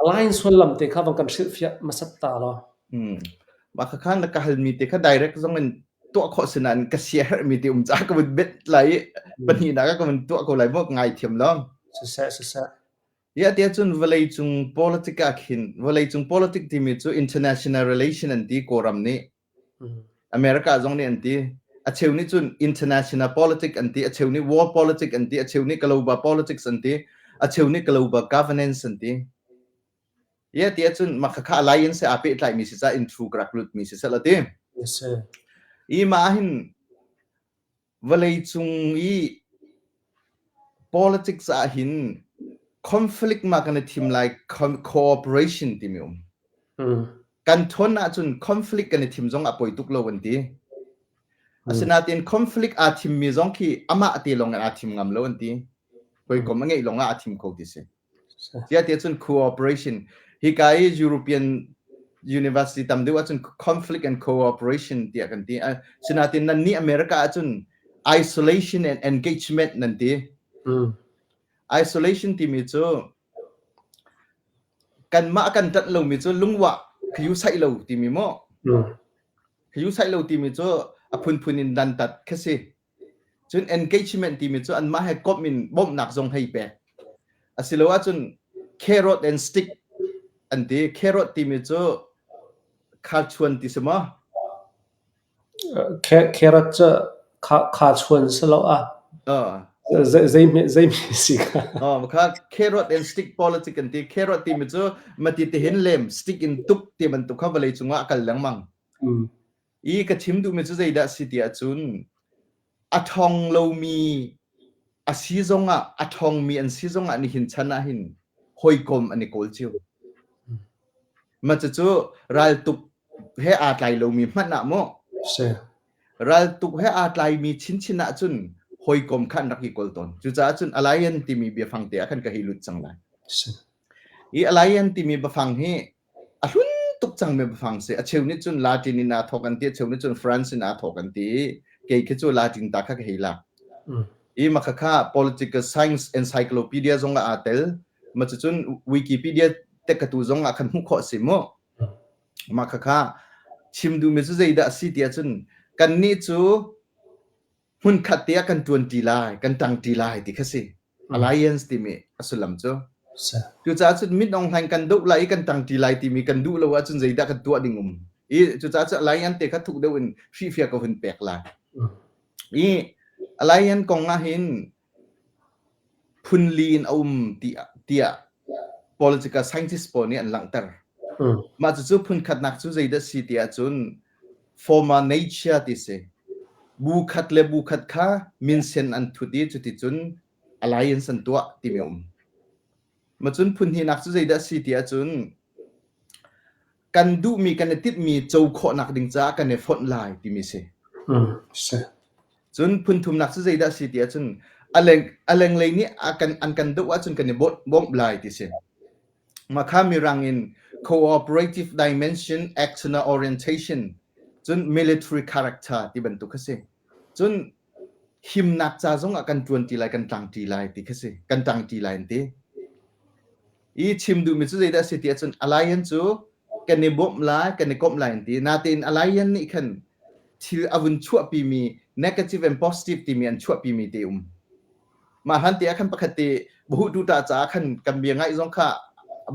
Alliance sullam te kha vang kan hrilhfiah hmasat ta law. Hmm. Mah kha khan na ka halmi te kha direct zong in tuah khawh si nain ka sia herhmi te um caah ka vun bet lai i pahnihnak ah ka vun tuah ko lai maw ka ngaithiam lo. Siseh siseh. Ya tiah cun vawleicung politic ah khin vawleicung politic timi cu international relation an ti Kawlram nih. America zong nih an ti. A cheu nih cun international politic an ti, a cheu nih war politic an ti, a cheu nih global politics an ti, a cheu nih global governance an ti. Ya tiah cun mah khakha alliance he aa pehtlaimi si ca intro ka rak lutmi si sel a ti. Yes. I mah hin Vawleicung i politics ahhin conflict ma kan i thim lai cooperation timi um. Kan ṭhawn ahcun conflict kan i thim zong ah poi tuk lo an ti. Asinain conflict aa thimmi zong khi amah te lawng in aa thim ngam lo an ti. Hawikom a ngeih lawng ah aa thim kho ti si. Tiah tiah cun cooperation hika i European University tam deuh ahcun conflict and cooperation tiah kan ti. Sinain nan nih America ahcun isolation and engagement nan ti. Isolation timi cu kanmah kan ṭanh lomi cu lungwah khayu saih lo timi maw? Khayu saih lo timi cu a phunphun in dantat kha si. Cun engagement timi cu anmah he komh in bawmhnak zong hei pek. Asilo ahcun carrot and stick an ti. Carrot timi cu khachuan ti si maw? Carrot cu khachuan si lo ah. Zei zei si kha? Oh, kha carrot and stick politic an ti. Carrot timi cu mati tihin lem stick in tuk ti bantuk kha vawlei cungah a kal lengmang. I ka chim duhmi cu zeidah a si ti ahcun a ṭhawng lomi a si zongah a ṭhawngmi an si zongah nihin chan ah hin hawikom an i kawl cio. Mah cucu raltuk he aa tlai lomi hmanh ah maw Si. raltuk he aa tlaimi chinchin ahcun hawikom kha an rak i kawl tawn. Cucaah cun alliance timi biafang te ah khan ka hei lut cang lai. Si. Hi alliance timi biafang hi a hlun tuk cangmi biafang si. A cheu nih cun Latin in aa thawk an ti, a cheu nih cun France in aa thawk an ti. Kei khi cu Latin ta kha ka hei lak. I mah khakha political science encyclopedia zong ah aa tel. Mah cucun Wikipedia tekatu zong ah khan hmuh khawh si mu. Mah khakha chim duhmi cu zeidah a si ti ahcun kannih cu hmunkhat te ah kan ṭuanṭi lai, kan ṭangṭi lai ti kha si. Alliance timi a sullam cu. Cucaah cun Min Aung Hlaing kan doh lai i kan ṭangṭi lai timi kan duh lo ahcun zeidah kan tuah ding um. I cucaah cun alliance te kha thuk deuh in hrihfiah ka hun pek lai. I alliance kong ah hin phunli in a um tiah political scientist pawl nih an langhter. Mah cucu phunkhatnak cu zeidah si ti ahcun former nature ti si. Bu khat le bu khat kha minsen an thut i cuticun alliance an tuah timi a um. Ma cun phunhnihnak cu zeidah si ti ahcun kan duhmi kan i timhmi co khawhnak ding caah kan i fonh lai timi si. Si. Cun phunthumnak cu zeidah si ti ahcun a leng a lenglei nih a kan an kan doh ahcun kan i bawmh lai ti si. Mah kha mirang in cooperative dimension external orientation cun military character ti bantuk kha si. Cun himnak ca zong ah kan ṭuanṭi lai, kan ṭangṭi lai ti kha si. Kan ṭangṭi lai an ti. I chim duhmi cu zeidah a si ti ahcun alliance cu kan i bawmh lai, kan i komh lai an ti. Natein alliance nih khan thil a vun chuahpimi negative and positive timi an chuahpimi te um. Mah hlan te ah khan pakhat te bahu tuta caah khan kan bia ngaih zong kha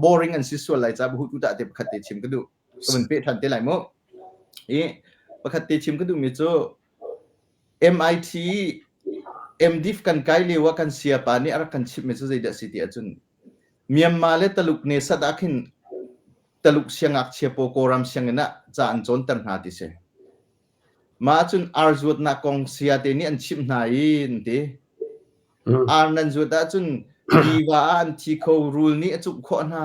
boring an si sual lai caah bahu tuta te pakhat te chim ka duh. Ka vun peh ṭhan te lai mu. I pakhat te chim ka duhmi cu MIT MDiv kan kai lio ah kan sayapa nih a rak kan chimhmi cu zeidah a si ti ahcun Myanmar le Taluk ne sat ah khin Taluk siangngakchia pawl Kawlram sianginn ah ca an cawnter hna ti si. Mah ahcun ar zuatnak kong sayate nih an chimh hna i an ti. Ar nan zuat ahcun tiva ah an thi kho, rul nih a cumh khawh hna.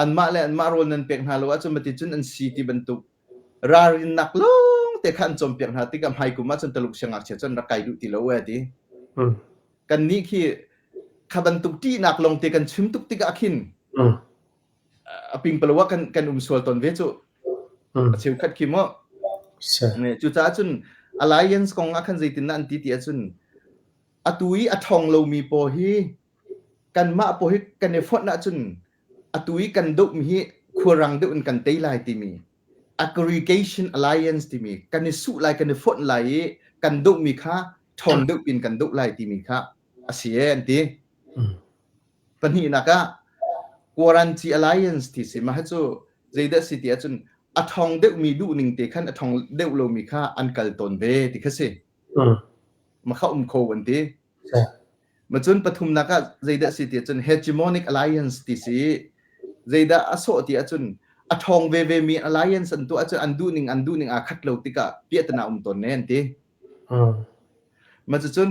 Anmah le anmah rawl nan pek hna lo ahcun mati cun an si ti bantuk ralrinnak lawng te kha an cawnpiak hna tikah hmaikum ahcun Taluk siangngakchia cu an rak kai duh ti lo ee ti. Kannih khi kha bantuk ṭihnak lawng te kan chim tuk tikah khin a pingpalo ah kan kan um sual tawn ve cu. A cheukhat khi maw. Cucaah cun alliance kong ah khan zeitindah an ti ti ahcun atu i a ṭhawng lomi pawl hi kanmah pawl hi kan i fonh ahcun. Atu i kan dohmi hi khuarang deuh in kan tei lai timi aggregation alliance timi kan i suh lai kan i fonh lai i kan dohmi kha ṭhawng deuh in kan doh lai timi kha a si e an ti. Pahnihnak ah Quaranti Alliance ti si mah cu zeidah si ti ahcun a ṭhawng deuhmi duhning te khan a ṭhawng deuh lomi kha an kal tawn ve ti kha si. Mah kha um kho an ti. Macun pathumnak ah zeidah si ti ahcun hegemonic alliance ti si. Zeidah a sawh ti ahcun a ṭhawng veve mi alliance an tuah ahcun an duhning an duhning aa khat lo tikah piahtana um tawn ne an ti. Mah cucun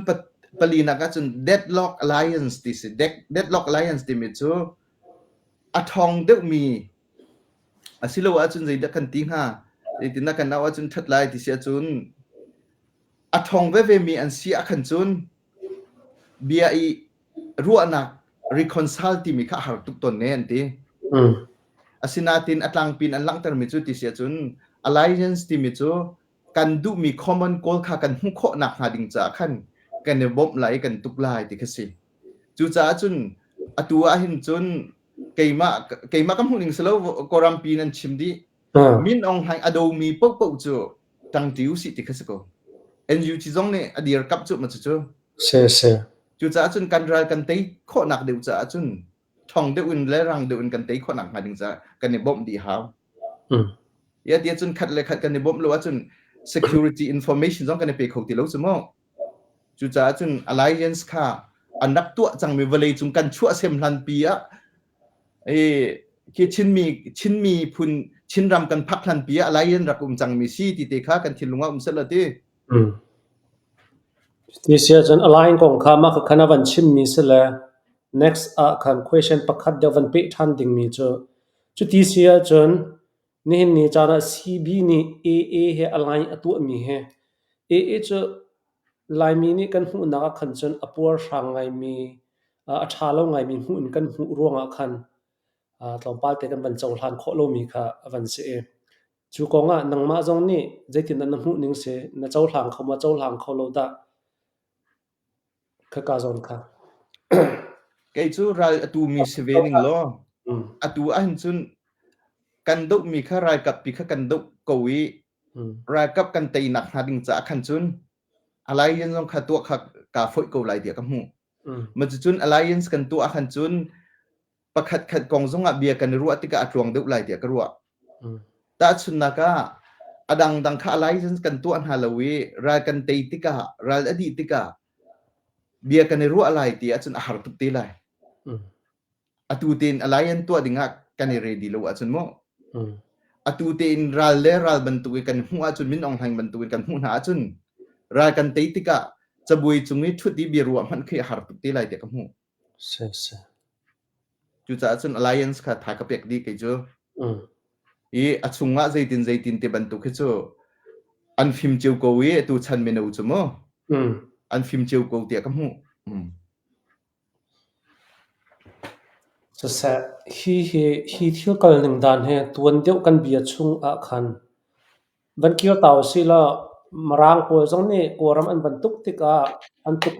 palinak ahcun deadlock alliance ti si. Deadlock alliance timi cu a ṭhawng deuhmi asilo ahcun zeidah kan ti hnga? Zeitindah kan auh ahcun ṭhat lai ti si ahcun a ṭhawng veve mi an si ahkhan cun bia i ruahnak reconcile timi kha a har tuk tawn ne an ti. Asinain a tlangpi in an langhtermi cu ti si ahcun alliance timi cu kan duhmi common goal kha kan hmuh khawh nakhnga ding caah khan kan i bawmh lai i kan tuk lai ti kha si. Cucaah cun atu ah hin cun keimah keimah ka hmuh ning si lo Kawlrampi in an chim dih. Min Aung Hlaing a domi paohpaoh cu ṭangṭi usih ti kha si ko. NUG zong nih a dirkamh cu ma cucu. Si si. Cucaah cun kan ral kan tei khawhnak deuh caah cun ṭhawng deuh in le rang deuh in kan tei khawhnak hnga ding caah kan i bawmh dih hau. Ya ti cun khat le khat kan i bawmh lo ahcun security information zong kan i pe kho ti lo cu mu. Cucaah cun alliance kha an rak tuah cangmi vawlei cung kan chuah sem hlan pi ah khi Chinmi Chinmi phun Chinram kan phak hlan pi ah alliance rak um cangmi si ti te kha kan thinlung ah um sel ti. Ti si ahcun align kong kha mah kha na van chimmi si le next ah khan question pakhat deuh van peh ṭhan dingmi cu cuti si ahcun nihin ni caan ah CB nih AA he align a tuahmi hi AA cu Laimi nih kan hmuhnak ah khan cun a puarhrang ngaimi, a ṭha lo ngaimi hmuh in kan hmuh ruangah khan tlawmpal te kan van cohlan khawh lomi kha a van si i cu kongah nangmah zong nih zeitindah na hmuh ning si? Na cohlang kho maw, cohlang kho lo dah? Khaka zawn kha. Kei cu ral a tumi si ve ning law, atu ahhin cun kan dohmi kha ralkap pi kha kan doh ko i ralkap kan teinak hnga ding caah khan cun alliance zong kha tuah kha kaa foih ko lai tiah ka hmuh. Ma cucun alliance kan tuah ahkhan cun pakhat khat kong zongah bia kan i ruah tikah a tluang deuh lai tiah ka ruah. Tahchunhnak ah a dangdang kha alliance kan tuah hna lo i ral kan tei tikah ral a dih tikah bia kan i ruah lai ti ahcun a har tuk te lai. Atu tein alliance tuah dingah kan i ready lo ahcun mu. Atu tein ral le ral bantuk i kan hmuh ahcun Min Aung Hlaing bantuk in kan hmuh hna ahcun ral kan tei tikah cabuai cung i ṭhut i bia ruah hmanh khi a har tuk te lai tiah ka hmuh. Si si. Cucaah cun alliance kha tha ka pek dih kei cu. I a chungah zeitin zeitin ti bantuk hi cu an fim cio ko i atu chan mino cu mu. An fim cio ko tiah ka hmuh. Siseh, hi hi hi thil kal ning dan hi tuan deuh kan bia chung ah khan van kir ta usih law Mirang pawl zong nih Kawlram an van tuk tikah an tuk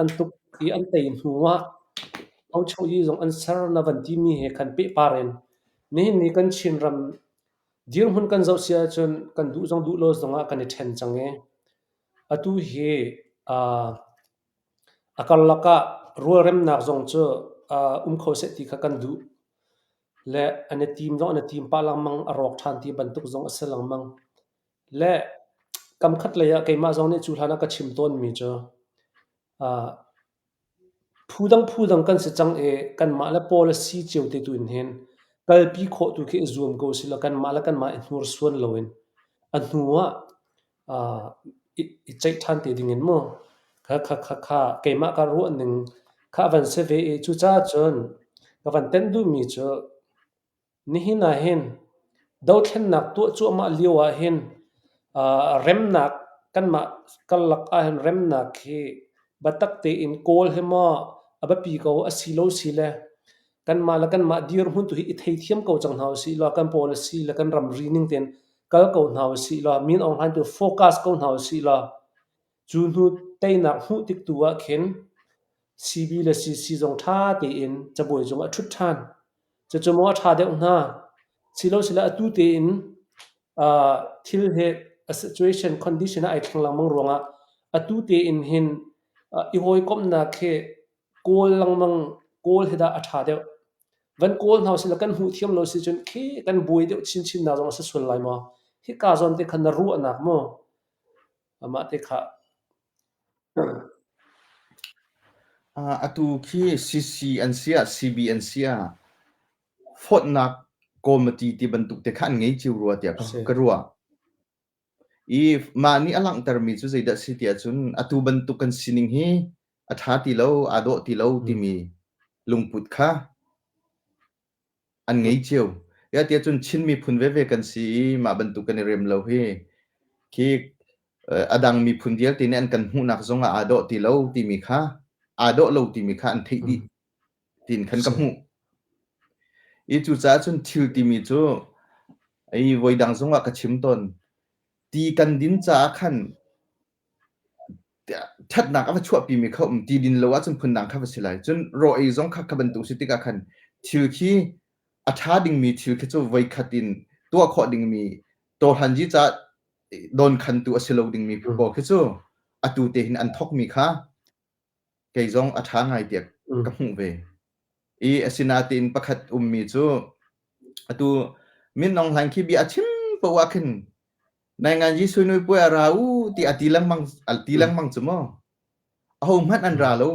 an tuk i an tei hnu ah Auchoyi zong an ser na van timi he khan pehpar in nihin ni kan Chinram dirhmun kan zoh si ahcun kan duh zong duh lo zongah kan i ṭhen cang i atu hi a karlak ah rualremnak zong cu um kho seh ti kha kan duh. Le an i tim zong an i tim pah lengmang, a rawk ṭhan ti bantuk zong a si lengmang. Le kamkhat lei ah keimah zong nih cu hlan ah ka chim tawnmi cu phudang phudang kan si cang i kanmah le policy cio te tu in hin kalpi khawh tu khi i zuam ko usih law kanmah le kanmah i hnursuan loin a hnu ah i ceih ṭhan te ding in mu kha kha kha kha keimah ka ruah ning kha a van si ve i cucaah cun ka van tenh duhmi cu nihin ah hin dothlennak tuah cuahmah lio ah hin remnak kanmah karlak ah hin remnak hi biatak tein kawl hi maw a biapi ko a si lo si le kanmah le kanmah dirhmun tu hi i theithiam ko cang hna usih law kan policy le kan ramri ning tein kal ko hna usih law Min Aung Hlaing tu focus ko hna usih law cu hnu teinak hmuh tik tu ah khin CB le CC zong ṭha tein cabuai cung ah ṭhut ṭhan. Cucu maw a ṭha deuh hnga? Silosile atu tein thil hi a situation condition ah ai thleng lengmang ruangah atu tein hin i hawikomhnak hi kawl lengmang kawl hi dah a ṭha deuh. Van kawl hna usih law kan hmuh thiam lo si cun khi kan buai deuh chinchin nak zong a si sual lai maw? Hika zawn te khan na ruahnak maw? Amah te kha. Atu khi CC an si ah CB an si ah fawtnak committee ti bantuk te kha an ngei cio rua tiah ka ruah. I mah nih a langhtermi cu zeidah si ti ahcun atu bantuk kan sining hi a ṭha ti lo, aa dawh ti lo timi lungput kha an ngei cio. Ya tiah cun Chin miphun veve kan si i mah bantuk kan i rem lo hi khi a dang miphun vialte nih an kan hmuhnak zong ah aa dawh ti lo timi kha aa dawh lo timi kha an theih dih tiin khan ka hmuh. I cucaah cun thil timi cu i voidang zong ah ka chim tawn. Ti kan din caah khan ṭhatnak a va chuahpimi kha um ti din lo ahcun phundang kha va si lai. Cun raw ei zong kha kha bantuk si tikah khan thil khi a ṭha dingmi thil khi cu voikhat in tuah khawh dingmi tawhlanzi caah dawnkhantu a si lo dingmi pawl khi cu atu te hin an thawkmi kha kei zong a ṭha ngai tiah ka hmuh ve. I asinain pakhat ummi cu atu Min Aung Hlaing khi bia a chim paoh ah khin Nainganji suinui puai a ra u ti a ti lengmang a ti lengmang cu maw? Aho hmanh an ra lo.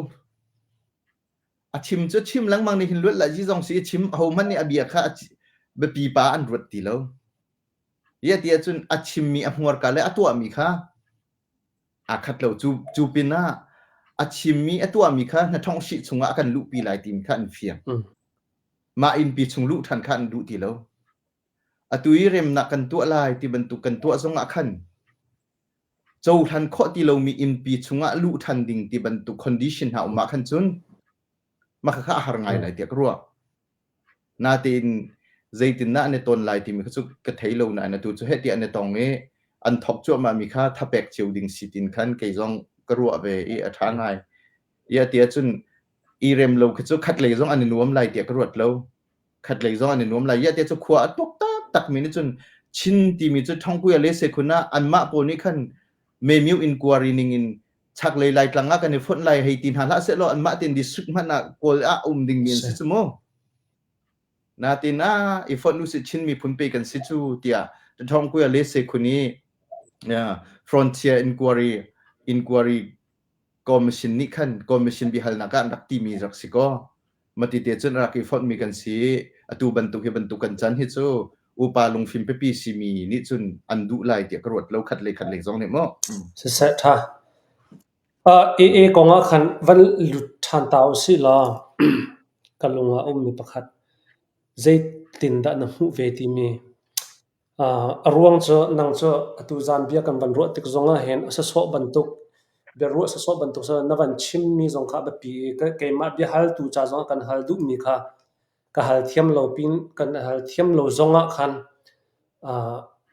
A chim cu chim lengmang nih hin luat la ji zong si i chim aho hmanh nih a bia kha biapi pa an ruat ti lo. Ia ti ahcun a chimmi a hmuarka le a tuahmi kha aa khat lo. Cu cu pinah a chimmi a tuahmi kha hnathawnghrih chungah a kan luhpi lai timi kha an fiang. Mah innpi chung luh ṭhan kha an duh ti lo. Atu i remnak kan tuah lai ti bantuk kan tuah zongah khan cohlan khawh ti lomi innpi chungah luh ṭhan ding ti bantuk condition hna um ah khan cun mah kha a har ngai lai tiah ka ruah. Natein zeitindah an i ton lai timi kha cu ka thei lo nain atu cu heh tiah an i tong i an thawk cuahmah mi kha thapek cio ding si tin khan kei zong ka ruah ve i a ṭha ngai. Ia ti ahcun i rem lo khi cu khatlei zong an i nuam lai tiah ka ruat lo. Khatlei zong an i nuam lai. Ia ti cu khua a tuk taktak mi nih cun Chin timi cu Thongkuia le Sekhun ah anmah pawl nih khan Memyu inquiry ning in chaklei Laitlang ah kan i fonh lai hei ti hna hlah sehlaw anmah tein district hmanh ah Kawl ah um dingmi an si cu mu. Natin ah i fonh usih Chin miphun pe kan si cu tiah Thongkuia le Sekhun i Frontier Inquiry Inquiry Commission nih khan Commission biahalnak ah an rak timi rak si kaw mati te cun rak i fonhmi kan si atu bantuk hi bantuk kan can hi cu upa lungfim pipi simi nih cun an duh lai tiah ka ruat lo khat le khat le zong nih maw Siseh ṭha. AA kong ah khan van lut ṭhan ta usih law ka lung ah a ummi pakhat zeitindah na hmuh ve timi A ruang cu nang cu atu zan bia kan van ruah tik zong ah hin a sawsawh bantuk biaruah sawsawh bantuk na van chimmi zong kha a biapi i keimah biahaltu ca zong ah kan hal duhmi kha ka hal thiam lo pin kan hal thiam lo zong ah khan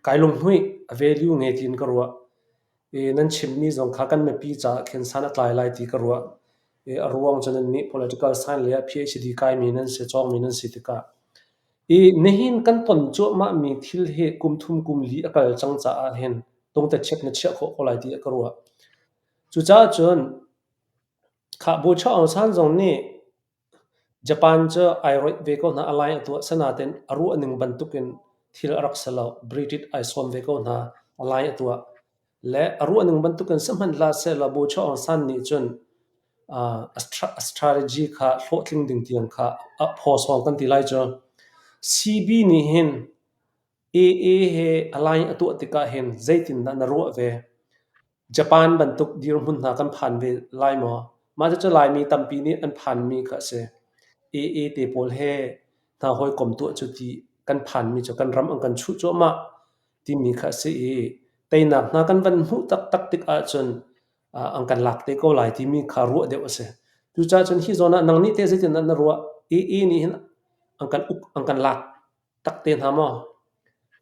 kai lunghmuih a value ngei tiin ka ruah. I nan chimmi zong kha kan mipi caah khin san a tlai lai ti ka ruah. I a ruang cu nannih political science lei ah PhD kaimi nan si, cawngmi nan si tikah I nihin kan ton cuahmahmi thil hi kum thum kum li a kal cang caah hin tungtachep na chiah khawh ko lai ti ka ruah. Cucaah cun khah Bucha Aung San zong nih Japan cu ai roih ve ko hna, a line a tuah. Sinain a ruahning bantukin thil a rak si lo. British ai sawm ve ko hna, a line a tuah. Le a ruahning bantukin sihmanh hlah sehlaw Bucha Aung San nih cun a strategy kha hlawhtling ding tiang kha a phawsawng kan ti lai cu. CB nih hin AA he align a tuah tikah hin zeitindah na ruah ve? Japan bantuk dirhmun hna kan phan ve lai maw? Mah cucu Laimi tampi nih an phanmi kha a si. AA te pawl he hna hawikom tuah cu ti kan phanmi cu kan ram an kan chuh cuahmah timi kha a si i teinak hna kan van hmuh taktak tik ahcun an kan lak te ko lai timi kha ruah deuh a si. Cucaah cun hi zawn ah nang nih teh zeitindah na ruah? AA nih hin an kan uk, an kan lak tak te hna maw?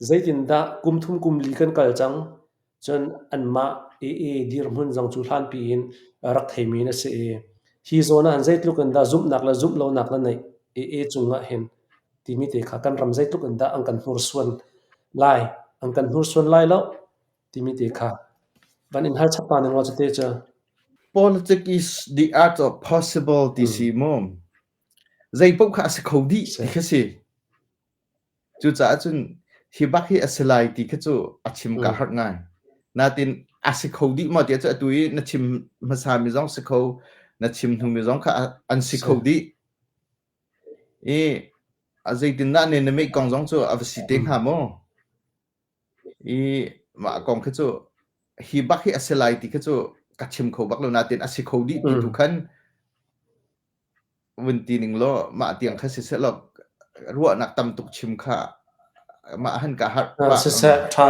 Zeitindah kum thum kum li kan kal cang, cun anmah AA dirhmun zong cu hlanpi in rak theimi na si i hi zawn ah hin zeitluk in dah zumhnak le zumh lonak na neih AA cungah hin? timi te kha kan ram zeitluk in dah an kan hnursuan lai, an kan hnursuan lai lo timi te kha van in hal chap ta ning law cute cu. Politics is the art of possible ti si mu. Zei paoh kha a si kho dih ti kha si. Cucaah cun hi bak hi a si lai ti kha cu a chim ka harh ngai. Natin a si kho dih maw tiah cu atu i na chim hmasa mi zong si kho, na chim hnu mi zong kha an si kho dih. I a zeitindah ne na meih kong zong cu a va si te hnga maw? I mah kong khi cu hi bak hi a si lai ti khi cu ka chim kho bak lo natin a si kho dih ti tu khan vun ti ning law mah tiang kha siseh law ruahnak tam tuk chim kha mah han ka harh pah. Siseh ṭha.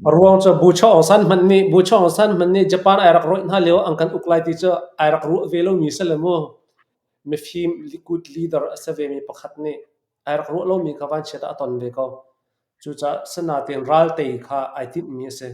A ruang cu Bu Chaw Aung San hmanh nih Bu Chaw Aung San hmanh nih Japan ai rak rawih hna lio an kan uk lai ti cu ai rak ruah ve lomi si le mu. Mifim good leader a si vemi pakhat nih ai rak ruah lomi kha vanchiat ah a ton ve ko. Cucaah sinain ral tei kha ai tinhmi a si.